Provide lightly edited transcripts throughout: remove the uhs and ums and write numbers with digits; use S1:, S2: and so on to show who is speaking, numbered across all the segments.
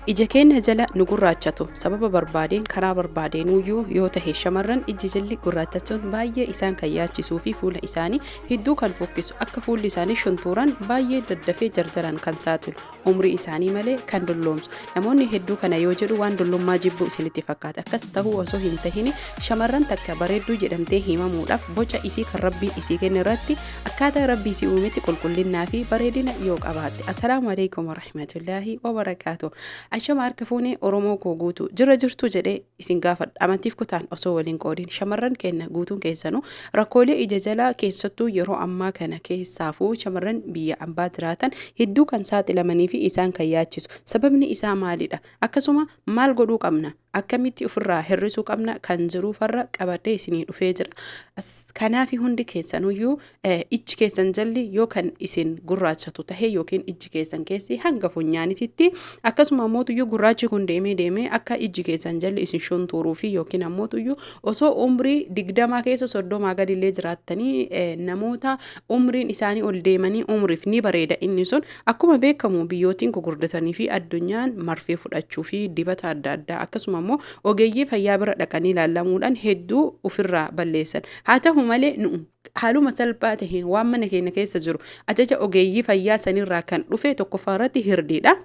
S1: Ija keenya jala nu gurraachatu sababa barbaadeen karaa barbaadeenuyyuu yoo tahe shamarran ijji jalli gurraachachuun baay'ee isaan kan yaachisuu fi fuula isaanii hedduu kan fokkisu akka fuulli isaanii shuntuuran baay'ee daddafee jarjaran kan saaxilu umrii isaanii malee kan dulloomsu namoonni hedduu kana yoo jedhu waan dullummaa jibbuu isinitti fakkaata akkas tahuu osoo hin tahini shamarran takka bareedduu jedhamtee himamuudhaaf boca isii kan rabbiin isii kenne irratti akkaataa rabbii isii uumetti qulqullinnaa fi bareedina yoo qabaatte. Assalaamu alaikum warahmatullaahi wabarakaatu. Ashama harka fuunee Oromoo koo guutuu jira jirtuu jedhee isin gaafadha. Amantiif kutaan osoo waliin qoodin shamarran keenya guutuun keessanuu rakkoolee ija jalaa keessattuu yeroo ammaa kana keessaafuu shamarran biyya ambaa jiraatan hedduu kan saaxilamanii fi isaan kan yaachisu. Sababni isaa maalidha? Akkasuma maal godhuu qabna? Akkamitti ofirraa hir'isuu qabna kan jiruu farra qabadhee isinii dhufee jira. Kanaafi hundi keessanuyyuu ijji keessan jalli yoo kan isin gurraachatu tahe yookiin ijji keessan keessi hanga funyaanititti akkasuma ammootuyyuu gurraachi kun deemee deemee akka ijji keessan jalli isin shuntuuruu fi yookiin ammootuyyuu osoo umrii 20 keessa 30 gadillee jiraattanii namoota umriin isaanii ol deemanii umriif ni bareeda inni sun. Akkuma beekamu biyyootiin gugurdatanii fi addunyaan marfee fudhachuu fi dibata adda addaa akkasuma immoo ogeeyyii fayyaa bira dhaqanii ilaallamuudhaan hedduu ofirraa balleessan. Haa ta'u malee nu'u haaluma salphaa taheen waan mana keenya keessa jiru ajaja ogeeyyii fayyaa sanirraa kan dhufe tokkoffaa irratti hirdiidha.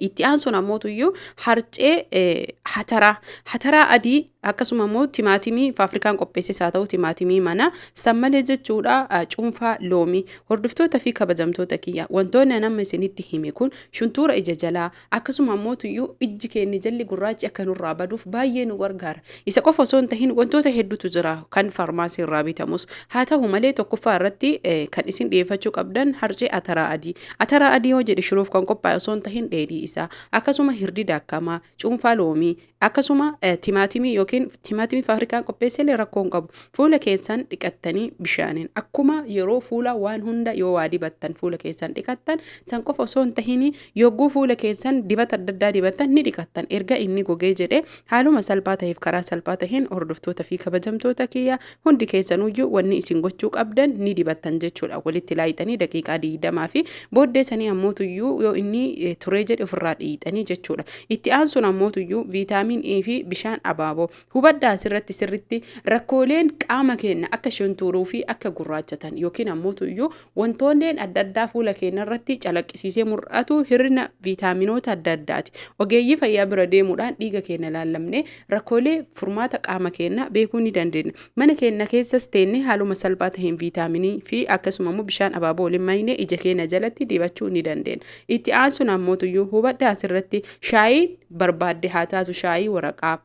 S1: Itti aansuun ammootuyyuu harcee hataraa hataraa adii akkasuma immoo timaatimii faafrikaan qopheesses haa ta'u timaatimii mana san malee jechuudha cuunfaa loomii. Hordoftoota fi kabajamtoota kiyya, wantoonni an amma isinitti hime kun shuntuura ija jalaa akkasuma ammootuyyuu ijji keenya jalli gurraachi akka nurraa baduuf baay'ee nu gargaara. Isa qofa osoo hin tahin wantoota hedduutu jira kan faarmaasii irraa bitamus haa ta'u malee tokkoffaa irratti kan isin dhiyeeffachuu qabdan harcee ataraa adii. Ataraa adii yoo jedhe shiroof kan qophaa'e osoo hin tahin dheedhii isaa, akkasuma hirdi daakamaa, cuunfaa loomii, akkasuma timaatimii yookiin timaatimii faafrikaan qopheesse illee rakkoo hin qabu. Fuula keessan dhiqattanii bishaaniin akkuma yeroo fuula waan hunda yoo waa dibattan fuula keessan dhiqattan san qofa osoo hin tahin yogguu fuula keessan dibata adda addaa dibattan ni dhiqattan. Erga inni gogee jedhe haaluma salphaa ta'eef karaa salphaa taheen hordoftoota fi kabajamtoota kiyya hundi keessanuyyuu wanni isin gochuu qabdan ni dibattan jechuudha. Walitti laayixanii daqiiqaa 20 fi booddee sanii ammootuyyuu yoo inni turee jedhe ofirraa dhiixanii jechuudha. Itti aansuun ammootuyyuu viitaamiin E fi bishaan abaaboo. Hubadhaa asirratti sirritti rakkooleen qaama keenya akka shuntuuruu fi akka gurraachatan yookiin ammootuyyuu wantoonneen adda addaa fuula keenya irratti calaqqisiisee mul'atu hir'ina viitaaminoota adda addaati. Ogeeyyii fayyaa bira deemuudhaan dhiiga keenya ilaallamnee rakkoolee furmaata qaama keenya beekuu ni dandeenya. Mana keenya keessas teennee haaluma salphaa ta'een viitaaminii fi akkasuma immoo bishaan abaaboo waliin maynee ija keenya jalatti dibachuu ni dandeenya. Itti aansuun ammootuyyuu hubadhaa asirratti shaayii barbaadde haa taatu shaayii waraqaa.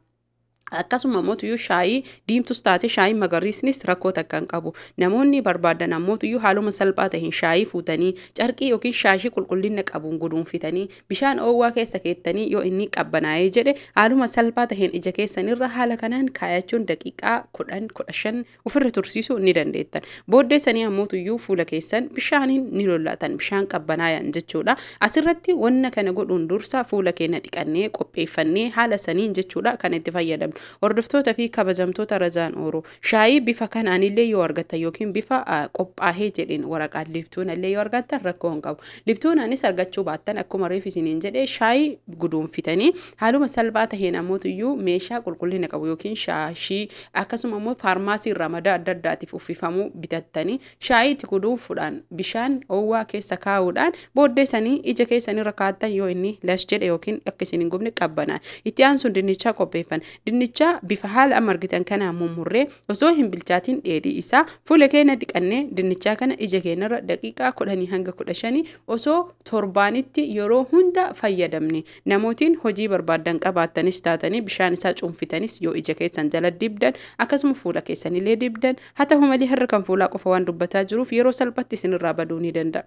S1: Akkasuma ammootuyyuu shaayii diimtus taate shaayii magariisnis rakkoo takka hin qabu. Namoonni barbaadan ammootuyyuu haaluma salphaa ta'een shaayii fuutanii carqii yookiin shaashii qulqullina qabuun guduunfitanii bishaan oowwaa keessa keettanii yoo inni qabbanaa'ee jedhe haaluma salphaa ta'een ija keessanirra haala kanaan kaayachuun daqiiqaa 10 15 ofirra tursiisuu ni dandeettan. Booddee sanii ammootuyyuu fuula keessan bishaaniin ni lollaatan bishaan qabbanaayaan jechuudha. Asirratti wanna kana godhuun dursa fuula keenya dhiqannee qopheeffannee haala saniin jechuudha kan itti fayyadamnu. Hordoftoota fi kabajamtoota Razaan Ooroo shaayii bifa kanaanillee yoo argattan yookiin bifa qophaahee jedheen waraqaan liptuunallee yoo argattan rakkoo hin qabu. Liptuunaanis argachuu baattan akkuma reef isiniin jedhe shaayii guduunfitanii haaluma salphaa taheen ammootuyyuu meeshaa qulqullina qabu yookiin shaashii akkasuma immoo faarmaasii irraa madaa adda addaatiif uffifamuu bitattanii shaayii itti guduunfuudhaan bishaan oowwaa keessa kaa'uudhaan booddee sanii ija keessan irra kaa'attan yoo inni lash jedhe yookiin akka isin hin gubne qabbanaa. Itti aansuun dinnichaa qopheeffan. Dinnichaa bifa haala amma argitan kanaan mummurree osoo hin bilchaatin dheedhii isaa fuula keenya dhiqannee dinnichaa kana ija keenyarra daqiiqaa 10 hanga 15 osoo torbaanitti yeroo hunda fayyadamne. Namootiin hojii barbaaddan qabaattanis taatanii bishaan isaa cuunfitanis yoo ija keessan jala dibdan akkasuma fuula keessanillee dibdan haa ta'u malee har'a kan fuulaa qofa waan dubbataa jiruuf yeroo salphatti isinirraa baduu ni danda'a.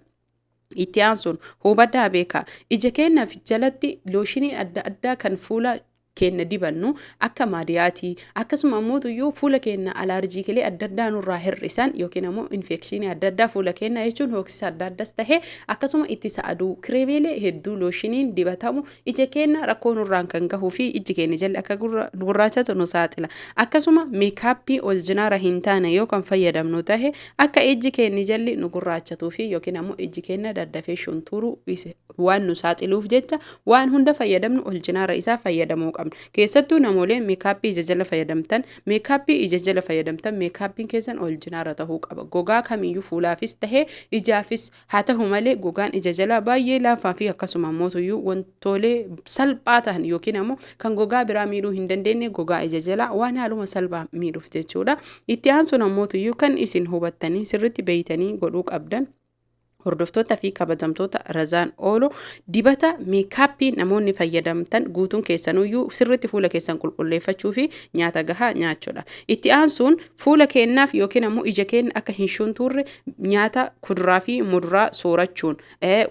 S1: Itti aansuun hubadhaa beekaa ija keenyaaf jalatti looshiniin adda addaa kan fuula keenya dibannu akka maadiyaatii, akkasuma ammoo fuula keenya alaarjiikilee adda addaa nurraa hir'isan yookiin ammoo infekshinii adda addaa fuula keenya jechuun hooksisa adda addaas tahee, akkasuma ittisa aduu kireemeelee hedduu looshiniin dibatamu ija keenya rakkoo nurraan kan gahuu fi ijji keenya jalli akka gurraachatu nu saaxila. Akkasuma meekaappii oljinaara hin taane yoo kan fayyadamnu tahe akka ijji keenya jalli nu gurraachatuu fi yookiin ammoo ijji keenya daddafee shuntuuruu waan nu saaxiluuf jecha waan hunda fayyadamnu oljinaara isaa fayyadamuu qabna. Keessattuu namoolee meekaappii ija jala fayyadamtan, meekaappii ija jala fayyadamtan, meekaappiin keessan oljinaara tahuu qaba. Gogaa kamiyyuu fuulaafis tahee ijaafis haa ta'u malee gogaan ija jalaa baay'ee laafaa fi akkasuma ammoo wantoolee salphaa ta'an yookiin ammoo kan gogaa biraa miidhuu hin dandeenye gogaa ija jalaa waan haaluma salphaa miidhuuf jechuudha. Itti aansuun ammoo kan isin hubattanii sirriitti beeytanii godhuu qabdan, hordoftoota fi kabajamtoota Razaan Ooloo, dibata meekaappii namoonni fayyadamtan guutuun keessanuyyuu sirriitti fuula keessan qulqulleeffachuu fi nyaata gahaa nyaachuudha. Itti aansuun fuula keenyaaf yookiin ammoo ija keenya akka hin shuntuurre nyaata kuduraa fi muduraa soorachuun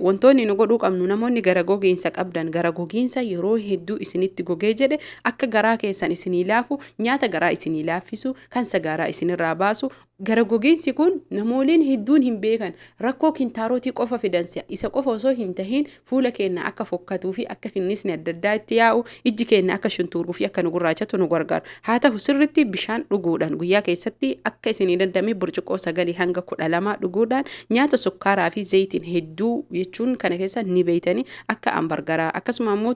S1: wantoonni nu godhuu qabnu, namoonni gara gogiinsa qabdan, gara gogiinsa yeroo hedduu isinitti gogee jedhe akka garaa keessan isinii laafu nyaata garaa isinii laaffisu kan sagaaraa isinirraa baasu. Gara gogiinsi kun namooliin hedduun hin beekan, rakkoo kintaarotii qofa fidanse isa qofa osoo hin tahin fuula keenya akka fokkatuu fi akka finnisni adda addaa itti yaa'u, ijji keenya akka shuntuuruu fi akka nu gurraachatu nu gargaara. Haa ta'u sirritti bishaan dhuguudhaan guyyaa keessatti akka isinii danda'ame burcuqqoo 9 hanga 12 dhuguudhaan, nyaata sukkaaraa fi zayitiin hedduu jechuun kana keessa ni beeytanii akka hambargaraa, akkasuma ammoo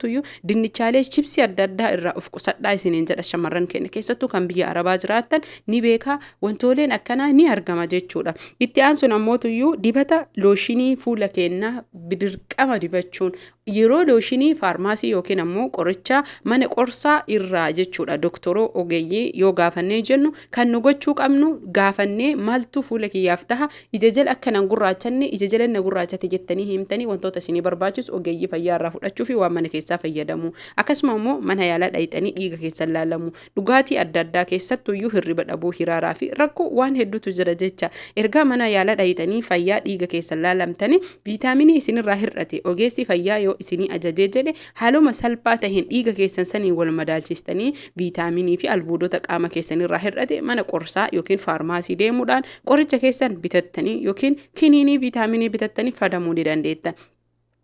S1: dinnichaalee, chipsii adda addaa irraa of qusadhaa isiniin jedha. Shamarran keenya keessattuu kan biyya arabaa jiraattan ni beekaa, wantooleen akkanaa ni argama jechuudha. Itti aansuun ammoo dibata looshinii fuula keenyaa dirqama dibachuun yeroo looshinii faarmaasii yookiin ammoo qoricha mana qorsaa irraa jechuudha, doktoroo ogeeyyii yoo gaafannee jennu kan nu gochuu qabnu gaafannee, maaltu fuula kiyyaaf taha, ija jala akka nan gurraachanne, ija jala na gurraachate jettanii himtanii wantoota isinii barbaachisu ogeeyyii fayyaa irraa fudhachuu fi waan mana keessaa fayyadamu, akkasuma immoo mana yaalaa dhayixanii dhiiga keessan laalamu, dhugaatii adda addaa, keessattuyyuu hirriba dhabuu, hiraaraa fi rakkoo waan hedduutu jira jecha ergaa mana yaalaa dhayixanii fayyaa dhiiga keessan laalamtanii viitaaminii isinirraa hir'ate ogeessi fayyaa yoo isinii ajajee jedhe haaluma salphaa taheen dhiiga keessan saniin wal madaalchistanii viitaaminii fi albuudota qaama keessanirraa hir'ate mana qorsaa yookiin faarmaasii deemuudhaan qoricha keessan bitattanii yookiin kiniinii viitaaminii bitattanii fayyadamuu ni dandeettan.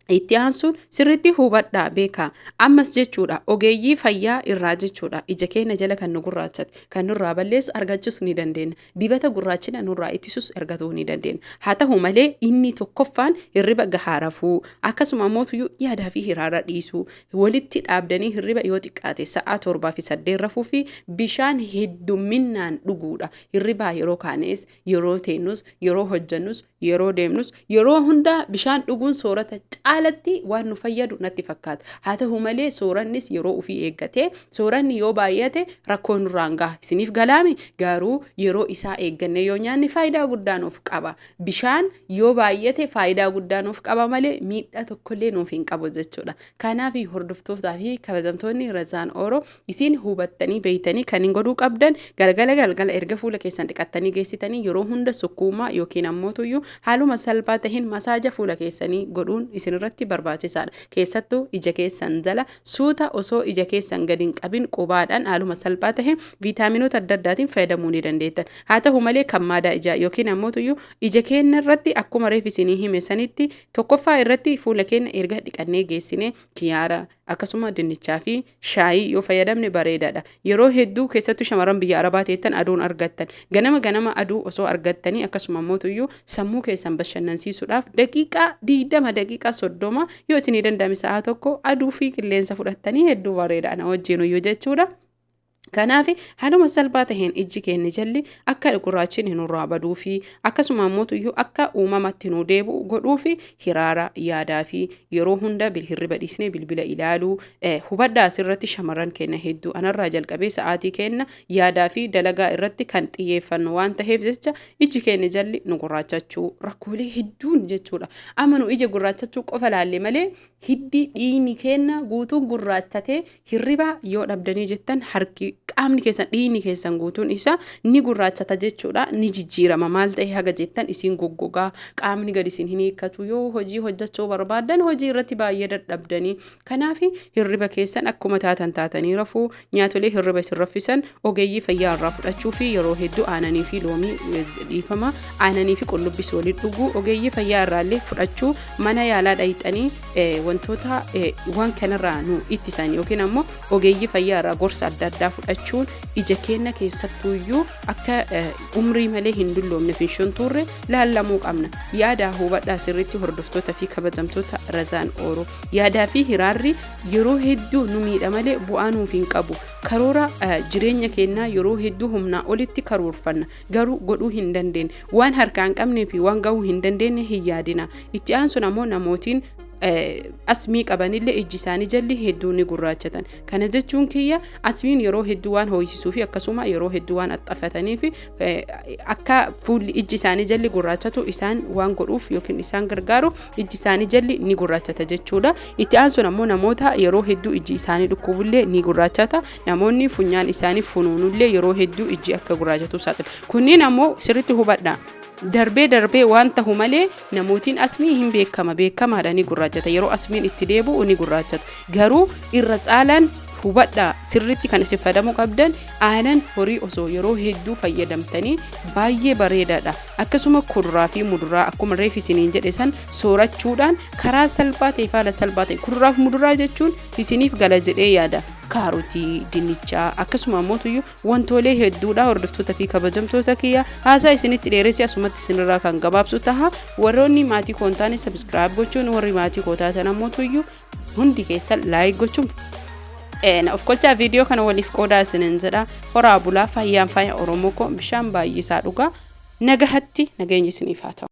S1: Itti aansuun sirriitti hubadhaa beekaa ammas jechuudha, ogeeyyii fayyaa irraa jechuudha, ija keenya jala kan nu gurraachate kan nurraa balleessu argachuus ni dandeenya, dibata gurraachina nurraa ittisuus argatuu ni dandeenya. Haa ta'u malee inni tokkoffaan hirriba gahaa rafuu, akkasuma ammoo yaadaa fi hiraara dhiisuu, walitti dhaabdanii hirriba yoo xiqqaate sa'aa 7 fi 8 rafuu fi bishaan heddumminaan dhuguudha. Hirribaa yeroo kaanes, yeroo teennus, yeroo hojjannus, yeroo deemnus, yeroo hundaa bishaan dhuguun soorata caalatti waan nu fayyadu natti fakkaata. Haa ta'u malee soorannis yeroo ofii eeggatee sooranni yoo baay'ate rakkoo nurraan gaha. Isiniif galaami, garuu yeroo isaa eeggannee yoo nyaanni faayidaa guddaa nuuf qaba. Bishaan yoo baay'ate faayidaa guddaa nuuf qaba malee miidhaa tokkollee nuuf hin qabu jechuudha. Kanaaf hordoftootaa fi kabajamtoonni Razaan Ooroo, isin hubattanii beeytanii kan hin godhuu qabdan, galgala galgala erga fuula keessan dhiqattanii geessitanii yeroo hunda sukkuumaa yookiin ammootuyyuu haaluma salphaa ta'een masaaja fuula keessanii godhuun isinirratti barbaachisaadha. Keessattuu ija keessan jala suuta osoo ija keessan gadi hin qabin qubaadhaan haaluma salphaa ta'een viitaaminoota adda addaatiin fayyadamuu ni dandeettan. Haa ta'u malee kan maadaa ijaa yookiin ammootuyyuu ija keenya irratti akkuma reef isinii hime sanitti tokkoffaa irratti fuula keenya erga dhiqannee geessine kiyaara, akkasuma dinnichaa fi shaayii yoo fayyadamne bareedaadha. Yeroo hedduu keessattuu shamarran biyya arabaa teettan aduun argattan ganama ganama aduu osoo argattanii, akkasuma mootuyyuu sammuu keessan bashannansiisuudhaaf daqiiqaa 20, daqiiqaa 30, yoo isinii danda'ame sa'a 1 aduu fi qilleensa fudhattanii hedduu bareeda ana wajjinuyyuu jechuudha. Kanaaf haaluma salphaa taheen ijji keenya jalli akka gurraachinni nurraa baduu fi akkasuma ammoo akka uumamatti nu deebi'u godhuu fi hiraara, yaadaa fi yeroo hunda hirriba dhiisnee bilbila ilaaluu hubadhaa. Asirratti shamarran keenya hedduu anarraa jalqabee sa'aatii keenya yaadaa fi dalagaa irratti kan xiyyeeffannu waan taheef jecha ijji keenya jalli nu gurraachachuu rakkoolee hedduun jechuudha. Amma nu ija gurraachachuu qofa laalle malee hiddi dhiigni keenya guutuun gurraachatee hirriba yoo dhabdanii jettan harki Qaamni keessan, dhiigni keessan guutuun isaa ni gurraachata jechuudha, ni jijjiirama. Maal ta'e haga jettan, isin goggogaa, qaamni gadi isin hin hiikkatu. Yoo hojii hojjechuu barbaadan, hojii irratti baay'ee dadhabdanii. Kanaaf hirriba keessan akkuma taatan taatanii rafuu, nyaatolee hirriba isin raffisan ogeeyyii fayyaa irraa fudhachuu fi yeroo hedduu aananii fi loomii, dhiifama, aananii fi qullubbii waliin dhuguu, ogeeyyii fayyaa irraallee fudhachuu, mana yaalaa dhayixanii wantoota waan kanarraa nu ittisan yookiin ammoo ogeeyyii fayyaa irraa gorsa adda addaa fudhachuun ija keenya keessattuuyyuu akka umrii malee hin dulloomne fi hin shuntuurre laallamuu qabna. Yaadaa hubadhaa sirriitti, hordoftoota fi kabajamtoota Razaan Ooroo. Yaadaa fi hiraarri yeroo hedduu nu miidha malee bu'aa nuuf hin qabu. Karoora jireenya keenyaa yeroo hedduu humnaa olitti karoorfanna, garuu godhuu hin dandeenye. Waan harkaa hin qabnee fi waan gahuu hin dandeenye hin yaadina. Itti aansuun ammoo namootiin asmii qabanillee ijji isaanii jalli hedduu ni gurraachatan. Kana jechuun kiyya, asmiin yeroo hedduu waan ho'isisuu fi akkasuma yeroo hedduu waan axxafatanii fi akka fuulli ijji isaanii jalli gurraachatu isaan waan godhuuf yookiin isaan gargaaru, ijji isaanii jalli ni gurraachata jechuudha. Itti aansuun ammoo namoota yeroo hedduu ijji isaanii dhukkubullee ni gurraachata. Namoonni funyaan isaanii funuunullee yeroo hedduu ijji akka gurraachatu saaxilu. Kunniin ammoo sirriitti hubadha. Darbee darbee waan tahu malee namootiin asmii hin beekama, beekamaadha, ni gurraachata. Yeroo asmiin itti deebi'u ni gurraachata. Garuu irra caalaan, hubadhaa sirriitti, kan isin fayyadamuu qabdan aanan horii osoo yeroo hedduu fayyadamtanii baay'ee bareedaadha. Akkasuma kuduraa fi muduraa akkuma reef isiniin jedhe san soorachuudhaan karaa salphaa ta'e, haala salphaa ta'e, kuduraa fi muduraa jechuun isiniif gala jedhee yaada. Kaarotii, dinnichaa, akkasuma ammoo wantoolee hedduudha. Hordoftoota fi kabajamtoota kiyya, haasaa isinitti dheeressi, asumatti isinirraa kan gabaabsu taha. Warroonni maatii koo hin taane subscribe gochuun, warri maatii koo taatan ammoo tuyyuu hundi keessan like gochuun na of kolchaa, viidiyoo kana waliif qoodaa isinin jedha. Horaa bulaa, fayyaan faaya. Oromoo koo, bishaan baay'isaa dhugaa. Nagahatti, nageenya isiniif haa ta'u.